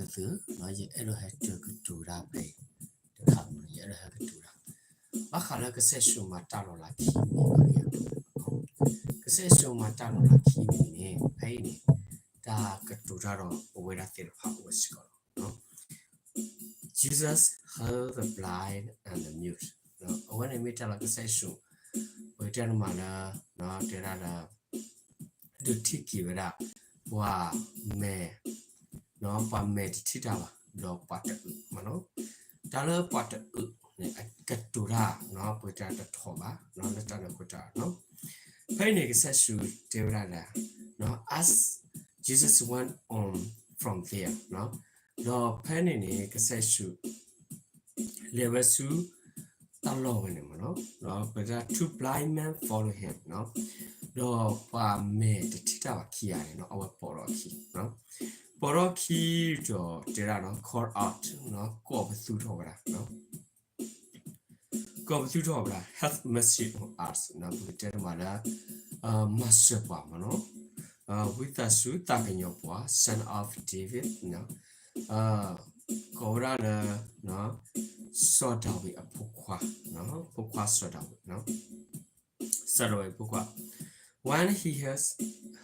ယအဲၣ်ဒိးဟဲတဲသု, ယအဲၣ်ဒိးဟဲတဲကတိၤတၢ်ဖဲအံၤတခါ, ယအဲၣ်ဒိးဟဲကတိၤတၢ် ဘၣ်ဃးလၢကစၢ်ယ့ၣ်ၡူးမၤတၢ်လီၤလးခံမံၤလီၤ. ကစၢ်ယ့ၣ်ၡူးမၤတၢ်လီၤလးခံမံၤန့ၣ် ဖဲအံၤန့ၣ် တၢ်ကတိၤတၢ်ဒီးပဝဲဒၣ်သ့ၣ်တဖၣ်အိၣ်ဝဲစ့ၢ်ကီးလီၤ. Jesus healed the blind and the mute. အဝဲန့ၣ်မ့ၢ်တၢ်လၢကစၢ်ယ့ၣ်ၡူး ပကတဲတမးလၢ တဲဒၣ်လၢ ဒုးထံၣ်က့ၤဝဲဒၣ် ပှၤမဲာ် ပှၤမဲာ်တထံၣ်တၢ်ဘၣ် ဒီးပှၤတအုးမးနီၤ. တၢ်လၢပှၤတအုးန့ၣ် ကတိၤတၢ် ပကတဲတထီၣ်ဘၣ် လၢတၢ်န့ၣ်အဃိတၢ် ဖဲအံၤန့ၣ် ကစၢ်ယ့ၣ်ၡူးတဲဝဲဒၣ်လၢ as Jesus went on from there ဒီးဖဲန့ၣ်န့ၣ် ကစၢ်ယ့ၣ်ၡူး လဲၤဝဲဆူ တၢ်လီၢ်ဝဲန့ၣ်မးနီၤ, ဒီးပတဲ two blind men follow him ဒီးပှၤမဲာ်တထံၣ်တၢ်ဘၣ်ခံဂၤန့ၣ် အဝဲပိာ်ထီၣ်အခံ, ပိာ်ထီၣ်အခံဒီးတဲဒၣ်နီၤ call out ကိးပသူထီၣ်ဝဲဒၣ် ကိးပသူထီၣ်ဝဲဒၣ် have mercy on us ပကတဲတမးလၢ မၤစၢၤပှၤမးနီၤ, ဝံသးစူၤသးကညီၤပှၤ Son of David ကိးဝဲဒၣ်လၢ စီၤဒၤဝံးအဖိခွါ, ဖိခွါစီၤဒၤဝံး, စီၤဒၤဝံးအဖိခွါ When he has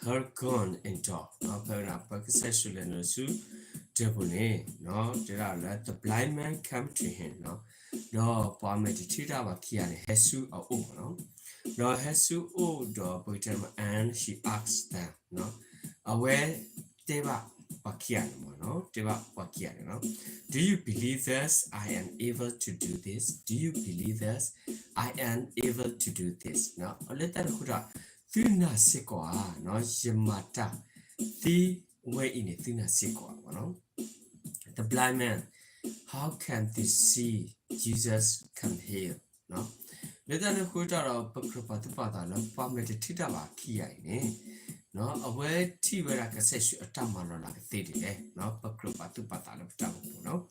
her gone into ဖဲဝဲဒၣ် ပကစၢ်ယ့ၣ်ၡူးလဲၤနုာ်ဆူ temple န့ၣ် တဲဒၣ်လၢ the blind man came to him ဒီးပှၤမဲာ်တထံၣ်တၢ်ဘၣ်ခံဂၤန့ၣ် ဟဲဆူအအိၣ်မးနီၤ, ဒီးဟဲဆူအအိၣ်ဒီးပကတဲတမး and he asked them အဝဲတဲဘၣ်ပှၤခံဂၤန့ၣ်မးနီၤ, တဲဘၣ်ပှၤခံဂၤန့ၣ်နီၤ Do you believe that I am able to do this? Do you believe that I am able to do this? လၢတၢ်န့ၣ်အဃိဒီး သုနာ်စ့ၢ်ကီးဧါ, ယမၤတၢ်သ့ဝဲအံၤန့ၣ် သုနာ်စ့ၢ်ကီးဧါမးနီၤ. The blind man, how can they see Jesus can heal? လၢတၢ်န့ၣ်အဃိတၢ်ဒီး ပကြၢးပာ်သူၣ်ပာ်သးလၢ ပှၤမဲာ်တထံၣ်တၢ်ဘၣ်ခံဂၤအံၤန့ၣ် အဝဲထံၣ်ဝဲဒၣ်ကစၢ်ယ့ၣ်ၡူးအတၢ်မၤလီၤလးကသ့ဒ်လဲၣ်, ပကြၢးပာ်သူၣ်ပာ်သးလၢပတၢ်အိၣ်မူပူၤနီၤ.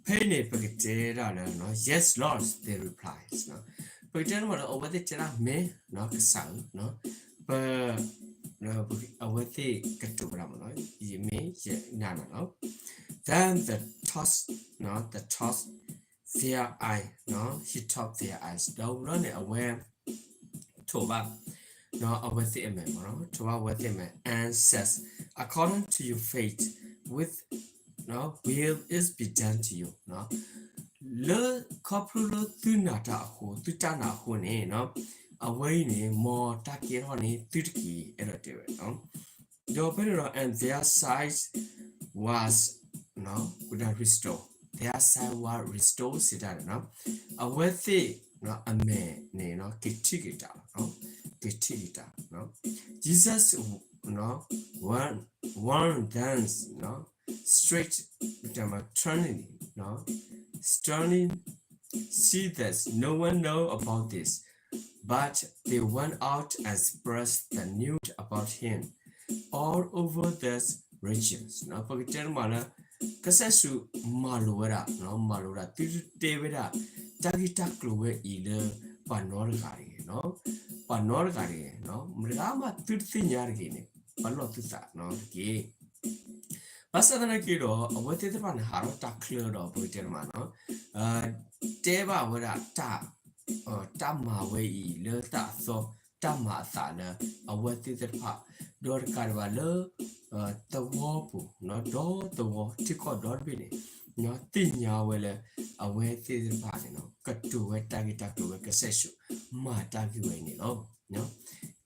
ဖဲအံၤန့ၣ် ပကတဲဒၣ်လၢ Yes, Lord, they replied. ပကတဲတမးလၢ အဝဲသ့ၣ်တဲဒၣ် မ့ၢ် ကစၢ်ဧၢ, ပ အဝဲသ့ၣ်ကတိၤဝဲဒၣ်မးနီၤ, ယမ့ၢ်ယနာ်လီၤ. Then the touch, the touch their eye, he touched their eyes. ဒီးဝံၤလီၤန့ၣ် အဝဲ ထိးဘၣ် အဝဲသ့ၣ်အမဲာ်မးနီၤ, ထိးဘၣ်အဝဲသ့ၣ်အမဲာ် and says, According to your faith, with, will it be done to you. လၢခီဖျိလၢသုနာ်တၢ်အဃိ, သုတၢ်နာ်အဃိန့ၣ် အဝဲအံၤန့ၣ် မ်တၢ်ကဲထီၣ်န့ၣ်သုတက့ၢ် အဲၣ်ဒိးတဲဝဲ ဒီးဖဲန့ၣ်ဒီး and their sight was, ဝဲဒၣ် restore, their sight was restore စံးတၢ်န့ၣ် အဝဲသ့ၣ်အမဲာ်န့ၣ် က့ၤထံၣ်က့ၤတၢ်လီၤ, က့ၤထံၣ်က့ၤတၢ်လီၤ. Jesus warned them straight, turning, sternly, see that no one know about this. But they went out and spread the news about him all over the regions. ပကတဲတမးလၢ ကစၢ်ယ့ၣ်ၡူးမၤလိာ်ဝဲဒၣ်, မၤလိာ်ဝဲဒၣ် သုတတဲဝဲဒၣ် တၢ်ဂ့ၢ်တၢ်ကျိၤဝဲအံၤလၢ ပှၤနီတဂၤတဂ့ၤ, ပှၤနီတဂၤတဂ့ၤ, မတဂၤမးသုတသ့ၣ်ညါတဂ့ၤန့ၣ် ပလီၢ်သုသးတက့ၢ်. ဘၣ်ဆၣ်သနာ်က့ဒီး အဝဲသ့ၣ်တဖၣ်န့ၣ် ဟးထီၣ်တၢ်ချၢဒီး ပကတဲတမးနီၤ, တဲဘၣ်ဝဲဒၣ် တၢ်မၤဝဲအံၤလၢတၢ်အသီ, တၢ်မၤအသးလၢ အဝဲသ့ၣ်တဖၣ်, ဒီးတကးဒံးဘၣ်လၢ သဝီပူၤ, ဒီးသဝီ, ထံကီၢ်ဒီတဘ့ၣ်န့ၣ် သ့ၣ်ညါဝဲလၢ အဝဲသ့ၣ်တဖၣ်န့ၣ် ကတိၤဝဲတၢ်ဂ့ၢ်တၢ်ကျိၤဝဲ ကစၢ်ယ့ၣ်ၡူးမၤတၢ်ဂ့ၢ်ဝဲအံၤန့ၣ်လီၤ.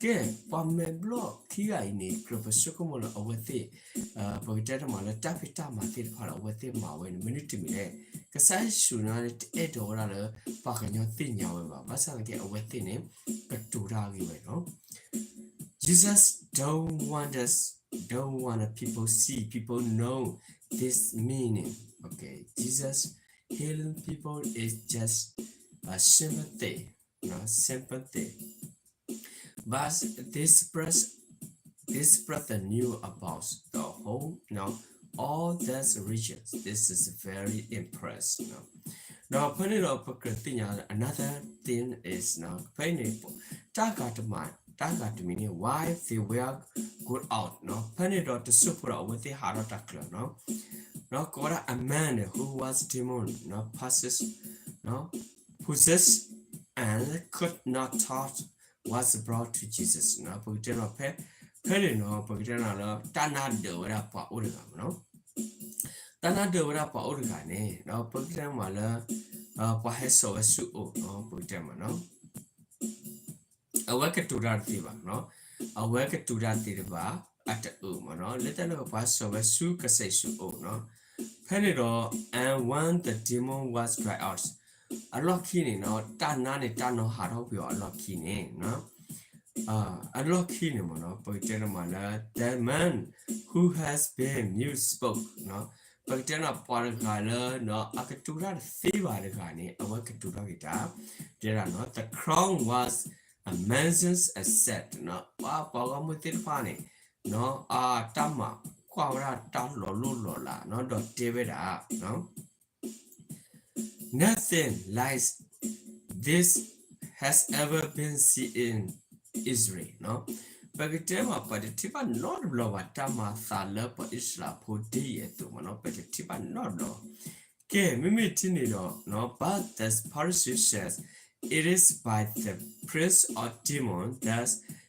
ကဲ, ပှၤမဲာ်ဘျီၣ်ခံဂၤအံၤန့ၣ် ကြၢးပဆိကမိၣ်လၢအဝဲသ့ၣ်, ပကတဲတမးလၢတၢ်ဖံးတၢ်မၤသ့ၣ်တဖၣ်လၢအဝဲသ့ၣ်မၤဝဲန့ၣ် မနုၤတမံၤလဲၣ်. ကစၢ်ယ့ၣ်ၡူးန့ၣ် တအဲၣ်ဒိးဝဲဒၣ်လၢ ပှၤကညီသ့ၣ်ညါဝဲဘၣ်. ဘၣ်ဆၣ်သနာ်က့ အဝဲသ့ၣ်န့ၣ် ကတိၤတၢ်ဂ့ၢ်ဝဲလီၤ. Jesus don't want us, don't want the people see, people know this meaning. Okay, Jesus healing people is just a simple thing, you know, simple thing. But this spread, this spread the news about the whole, you know, all these regions. This is very impressive, you know. ဒီးဖဲန့ၣ်ဒီးပကြၢးသ့ၣ်ညါ another thing is, you know, ဖဲန့ၣ် တၢ်ဂၤတမံၤ, တၢ်ဂၤတမံၤန့ၣ် why they were go out, you know. ဖဲန့ၣ်ဒီးတစိၢ်ဖိဒီးအဝဲသ့ၣ်ဟးထီၣ်တၢ်ချၢ you know. ဒီးကိးဝဲဒၣ် a man who was demon, နီၤ, possessed, နီၤ, possessed and could not talk was brought to Jesus, နီၤ. ပကတဲနီၤဖဲ, ဖဲန့ၣ်နီၤ ပကတဲနီၤလၢတၢ်နါဒၢးဝဲဒၣ်ပှၤအိၣ်တဂၤမ့ၢ်နီၤ. တၢ်နါဒၢးဝဲဒၣ်ပှၤအိၣ်တဂၤန့ၣ် ဒီးပကတဲမးလၢ ပှၤဟဲစိာ်ဝဲဆူအအိၣ်နီၤ ပကတဲမးနီၤ. အဝဲကတိၤတၢ်တသ့ဘၣ်နီၤ. အဝဲကတိၤတၢ်တသ့ဘၣ် အတအၢၣ်မးနီၤ. လၢတၢ်န့ၣ် ပှၤဟဲစိာ်ဝဲဆူကစၢ်ယ့ၣ်ၡူးအအိၣ်နီၤ. ဖဲန့ၣ်ဒီး and when the demon was driven out, အလီၢ်ခံန့ၣ်နီၤ တၢ်နါန့ၣ် တၢ်နီၤဟးထီၣ်ကွံာ်အီၤအလီၢ်ခံန့ၣ် အလီၢ်ခံန့ၣ်မ့ၢ်နီၤ ပကတဲန့ၣ်မးလၢ the man who has been mute spoke, နီၤ. ပကတဲန့ၣ်ပှၤတဂၤလၢ နီၤ အကတိၤတၢ်တသ့ဘၣ်တဂၤန့ၣ် အဝဲကတိၤထီၣ်က့ၤတၢ် တဲဒၣ်နီၤ the crowd was amazed and said, နီၤ ပှၤ ပှၤဂီၢ်မုၢ်သ့ၣ်တဖၣ်န့ၣ် နီၤ အတၢ်မၤကွၢ်ဝဲဒၣ်တၢ်လီၤလိၢ်လီၤလးနီၤ ဒီးတဲဝဲဒၣ် Nothing like this has ever been seen in Israel, နီၤ. ပကတဲမး ပတထံၣ်ဘၣ်နီတဘျီဘၣ် တၢ်မၤသးလၢပှၤအံၣ်စရ့လးဖိဒ်အံၤအသိးမ့ၢ်နီၤ ပတထံၣ်ဘၣ်နီတဘျီ. ကဲ မ့မ့ၢ်ထံၣ်န့ၣ်ဒီး နီၤ but the Pharisees says, it is by the prince of demon that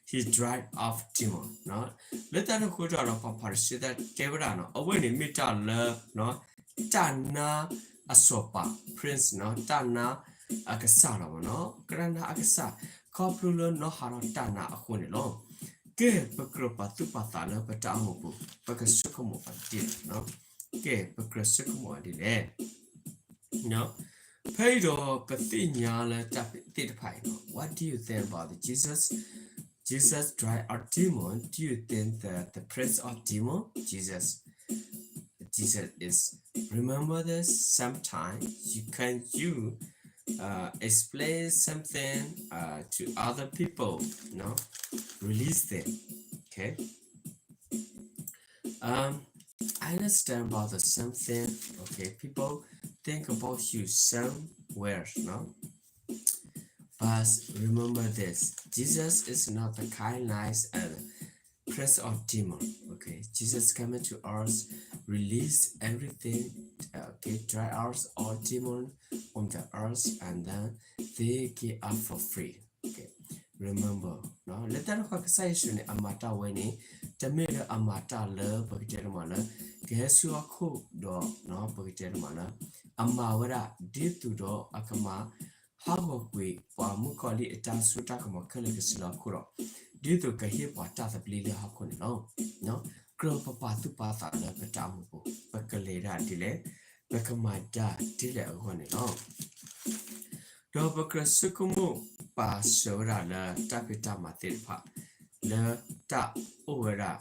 he drive out demon, နီၤ. လၢတၢ်န့ၣ်အဃိဒီး ပှၤဖၤရံၤၡဲသ့ၣ်တဲဝဲဒၣ်နီၤ အဝဲန့ၣ်မ့ၢ်တၢ်လၢ နီၤ တၢ်နါအစီၤပၤ prince နီၤ တၢ်နါအကစၢ်လီၤမ့ၢ်နီၤ ကရၢနါအကစၢ် ခီဖျိလၢနီၤဟးထီၣ်တၢ်နါအဃိန့ၣ်လီၤ. ကဲ ပကြၢးပာ်သူၣ်ပာ်သးလၢပတၢ်အိၣ်မူပူၤ ပကဆိကမိၣ်အီၤဒ်လဲၣ်နီၤ. ကဲ ပကြၢးဆိကမိၣ်အီၤဒ်လဲၣ် ဖဲအံၤဒီးပသ့ၣ်ညါလၢတၢ်သ့ၣ်တဖၣ်အံၤနီၤ what do you think about the Jesus, Jesus drive out demon, do you think that the prince of demon, Jesus, Jesus is, remember this sometime, you can you uh, explain something uh, to other people, no? Release them, okay? Um, I understand about the something, okay? People think about you somewhere, no? But remember this, Jesus is not the kind nice and prince of demon, okay? Jesus coming to earth, release everything, okay? Drive out all demon on the earth and then they give up for free, okay? Remember, လၢတၢ်န့ၣ်အဃိကစၢ်ယ့ၣ်ၡူးန့ၣ် အမၤတၢ်ဝဲန့ၣ် တမ့ၢ်လၢအမၤတၢ်လၢပကတဲတမးလၢ ကဟဲဆူဟီၣ်ခိၣ်ဒီး ပကတဲတမးလၢ အမၤဝဲဒၣ်ဒ်သိးဒီးအကမၤ ဟးဂီၤကွံာ်ပှၤမုၣ်ကီၤလံၢ်အတၢ်စိတၢ်ကမီၤခဲလၢာ်ကဆူးလၢဟီၣ်ခိၣ်ဒီး ဒ်သိးကဟ့ၣ်ပှၤတၢ်သဘျ့လၢဟီၣ်ခိၣ်န့ၣ်လီၤ. ကြၢးပပာ်သူၣ်ပာ်သးလၢပတၢ်အိၣ်မူပူၤ ပကလဲၤဒၣ်ဒ်လဲၣ် ပကမၤဒၣ်ဒ်လဲၣ်အဂီၢ်န့ၣ်လီၤ. ဒီးပကြၢးဆိကမိၣ်ပာ်စၢၤဝဲဒၣ်လၢတၢ်ဖံးတၢ်မၤသ့ၣ်တဖၣ် လၢတၢ်အိၣ်ဝဲဒၣ်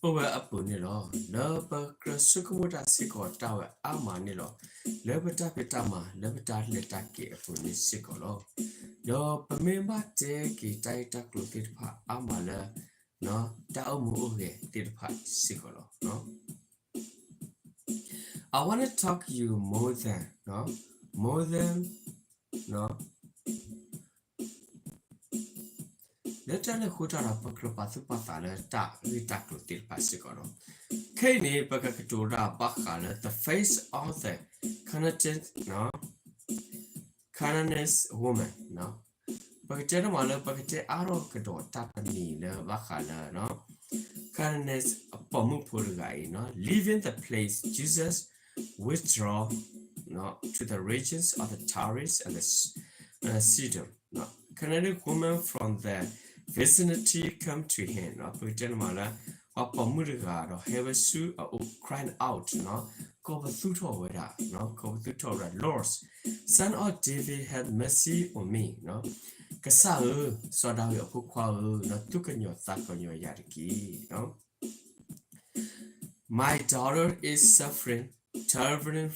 အိၣ်ဝဲအပူၤန့ၣ်လီၤ. လၢပကြၢးဆိကမိၣ်တၢ်စ့ၢ်ကီးတၢ်ဝဲအါမးန့ၣ်လီၤ. လၢပတၢ်ဖံးတၢ်မၤ လၢပတၢ်လဲၤတၢ်က့ၤအပူၤန့ၣ်စ့ၢ်ကီးလီၤ. ဒီးပမ့ၢ်ဘၣ်တဲက့ၤတၢ်ဂ့ၢ်တၢ်ကျိၤသ့ၣ်တဖၣ်အါမးလၢ တၢ်အိၣ်မူအိၣ်ဂဲၤသ့ၣ်တဖၣ်စ့ၢ်ကီးလီၤ. I wanna talk you more than, more than, လၢတၢ်န့ၣ်အဃိတၢ်ဒီး ပကြၢးပာ်သူၣ်ပာ်သးလၢတၢ်ဂ့ၢ်တၢ်ကျိၤသ့ၣ်တဖၣ်စ့ၢ်ကီးလီၤ. ခဲအံၤန့ၣ် ပကကတိၤတၢ်ဘၣ်ဃးလၢ the face of the Canaanite, Canaanite woman, ပကတဲတမးလၢ ပကတဲအါထီၣ်ကဒီးတၢ်တမံၤလၢဘၣ်ဃးလၢ Canaanite ပိာ်မုၣ်ဖိတဂၤအံၤ leaving the place Jesus withdraw to the regions of the Tyre and the Sidon, Canaanite women from the vicinity come to him, ပကတဲတမးလၢ ပှၤပိာ်မုၣ်တဂၤဒီးဟဲဝဲဆူအအိၣ် crying out, ကိးပသူထီၣ်ဝဲဒၣ်, ကိးပသူထီၣ်ဝဲဒၣ် Lord, Son of David, have mercy on me, ကစၢ်ဧၢ, စီၤဒၤဝံးအဖိခွါဧၢ, ဒီးသူၣ်ကညီၤသးကညီၤယၤတက့ၢ်. My daughter is suffering terribly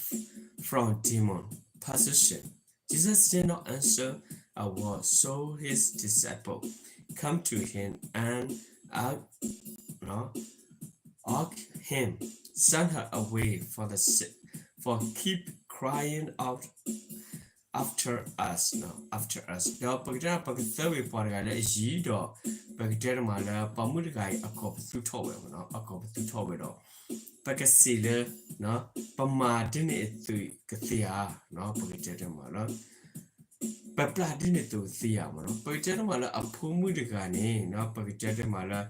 from demon possession. Jesus did not answer a word, so his disciple come to him and ask, ask him, send her away for the si-, for keep crying out after us, after us. ဒီးပကတဲပကသၢဝံၤပှၤတဂၤလၢအယံၤဒီး ပကတဲတမးလၢ ပိာ်မုၣ်တဂၤအံၤအကိးပသူထီၣ်ဝဲ, အကိးပသူထီၣ်ဝဲဒီး ပကစံးလၢ ပမၤဒ်န့ၣ်အသိးကသ့ဧါ, ပကတဲတမးလၢ ပပျၢ်ဒ်န့ၣ်အသိးကသ့ဧါမးနီၤ. ပကတဲတမးလၢအဖိမုၣ်တဂၤန့ၣ် ပကတဲတမးလၢ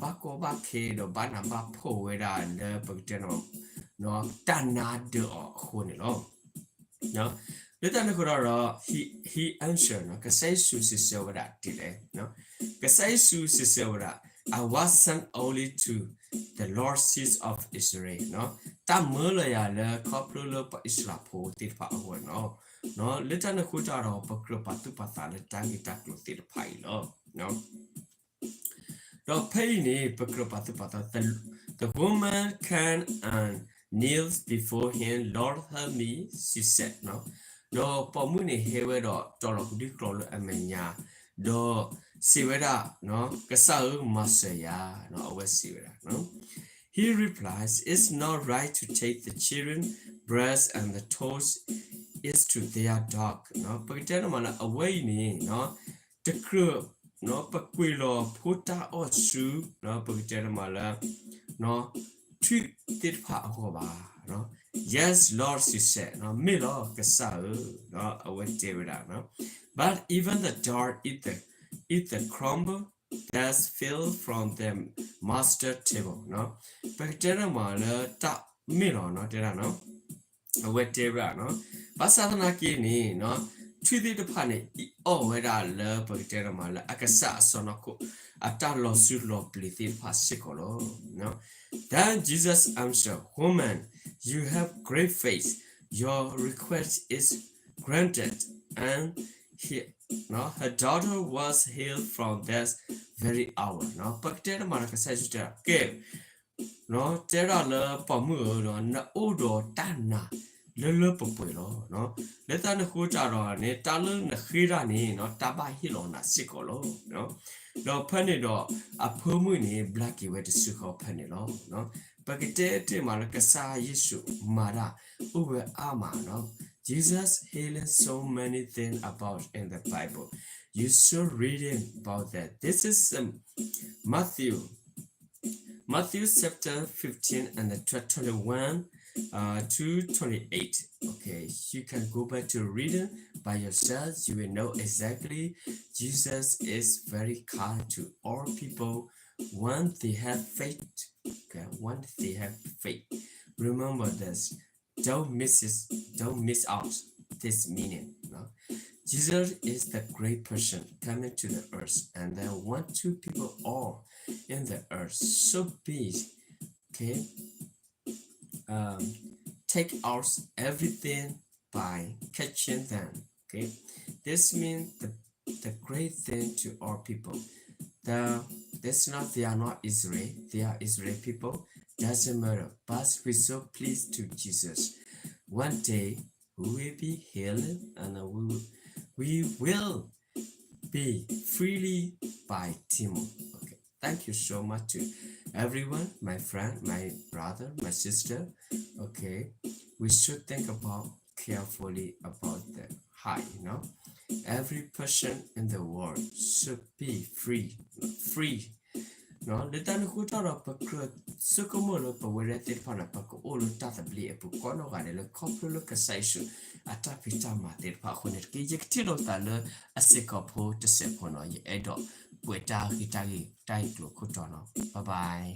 ဘၣ်ကီဘၣ်ခဲဒီးဘၣ်နးဘၣ်ဖှီၣ်ဝဲဒၣ်လၢပကတဲတမး တၢ်နါဒၢးအီၤအဃိန့ၣ်လီၤ. လၢတၢ်န့ၣ်အဃိဒီး he, he answered ကစၢ်ယ့ၣ်ၡူးစံးဆၢဝဲဒၣ်ဒ်လဲၣ်. ကစၢ်ယ့ၣ်ၡူးစံးဆၢဝဲဒၣ် I was sent only to the lost sheep of Israel တၢ်မၢလီၤယၤလၢခီဖျိလၢပှၤအံၣ်စရ့လးဖိသ့ၣ်တဖၣ်အဂီၢ်န့ၣ်လီၤ. လၢတၢ်န့ၣ်အဃိတၢ်ဒီး ပကြၢးပာ်သူၣ်ပာ်သးလၢတၢ်ဂ့ၢ်တၢ်ကျိၤသ့ၣ်တဖၣ်အံၤလီၤ. ဒီးဖဲအံၤန့ၣ် ပကြၢးပာ်သူၣ်ပာ်သး the, the woman came and kneeled before him, Lord, help me, she said ဒီးပိာ်မုၣ်န့ၣ်ဟဲဝဲဒီးတီၤလီၤကဒုၣ်ကျီလၢအမဲာ်ညါ, ဒီးစံးဝဲဒၣ် ကစၢ်ဧၢ မၤစၢၤယၤ, အဝဲစံးဝဲဒၣ် He replies, it's not right to take the children's bread and to toss it to the dogs ပကတဲတမးလၢအဝဲအံၤန့ၣ် တကြၢး ပကွံာ်လီၤဖိတၢ်အီၣ်ဆူ ပကတဲတမးလၢ ထွံၣ်သ့ၣ်တဖၣ်အဂီၢ်ဘၣ်. Yes, Lord, she said မ့ၢ်လီၤ ကစၢ်ဧၢ, အဝဲတဲဝဲဒၣ် but even the dogs eat the, eat the crumbs that fell from their master's table ပကတဲတမးလၢတၢ်မ့ၢ်လီၤ တဲဒၣ် အဝဲတဲဝဲဒၣ် ဘၣ်ဆၣ်သနာ်က့န့ၣ် ထွံၣ်သ့ၣ်တဖၣ်န့ၣ် အံၤအီၣ်ဝဲဒၣ်လၢပကတဲတမးလၢအကစၢ်အစီၢ်နီၤခိၣ် အတၢ်လီၤစူၤလီၤပျံၤသ့ၣ်တဖၣ်စ့ၢ်ကီးလီၤ. Then Jesus answered, woman, you have great faith, your request is granted, and he, her daughter was healed from that very hour ပကတဲတမးလၢကစၢ်ယ့ၣ်ၡူးတဲ ကဲ တဲဒၣ်လၢပိာ်မုၣ်ဧၢ, နအိၣ်ဒီးတၢ်နာ်လၢလၢပှဲၤပှဲၤလီၤ. လၢတၢ်န့ၣ်အဃိတၢ်ဒီးန့ၣ် တၢ်လၢနဃ့တၢ်န့ၣ် တၢ်ဘၣ်ဟ့ၣ်လီၤနၤစ့ၢ်ကီးလီၤ. ဒီးဖဲန့ၣ်ဒီး အဖိမုၣ်န့ၣ် ဘျါက့ၤဝဲတစုဃီဖဲန့ၣ်လီၤ. ပကတဲတ့ၢ်မးလၢကစၢ်ယ့ၣ်ၡူးမၤတၢ်အိၣ်ဝဲအါမးလီၤ. Jesus healing so many things about in the Bible. You should read it about that. This is um, Matthew Matthew chapter fifteen and the tw- twenty-one uh, to twenty-eight. Okay, you can go back to read it by yourself. You will know exactly Jesus is very kind to all people when they have faith. Okay, when they have faith. Remember this. Don't miss it, don't miss out this meaning. No? Jesus is the great person coming to the earth, and then want to people all in the earth should be, okay, um, take out everything by catching them. Okay, this means the the great thing to our people. The, that's not, they are not Israel, they are Israel people. Doesn't matter. But we so pleased to Jesus. One day, we will be healed and we, we will be freely by demon. Okay. Thank you so much to everyone, my friend, my brother, my sister. Okay, we should think about carefully about the high, you know. Every person in the world should be free, free. လၢတၢ်န့ၣ်အဃိတၢ်ဒီး ပကြၢးဆိကမိၣ်လၢပဝဲဒၣ်သ့ၣ်တဖၣ်န့ၣ် ပကအိၣ်လၢတၢ်သဘျ့အပူၤကိးနီၢ်ဂၤဒဲးလၢ ခီဖျိလၢကစၢ်ယ့ၣ်ၡူးအတၢ်ဖံးတၢ်မၤသ့ၣ်တဖၣ်အဃိန့ၣ်တက့ၢ်. ယကထံၣ်လိာ်သးလၢအစ့ၢ်ကီးဖိတစဲးဖိနီၤ, ယအဲၣ်ဒိးပှဲၤတၢ်ဂ့ၢ်တၢ်ဂ့ၢ်တၢ်ဂ့ၢ်ကျိၤခိၣ်တီနီၤ. Bye bye.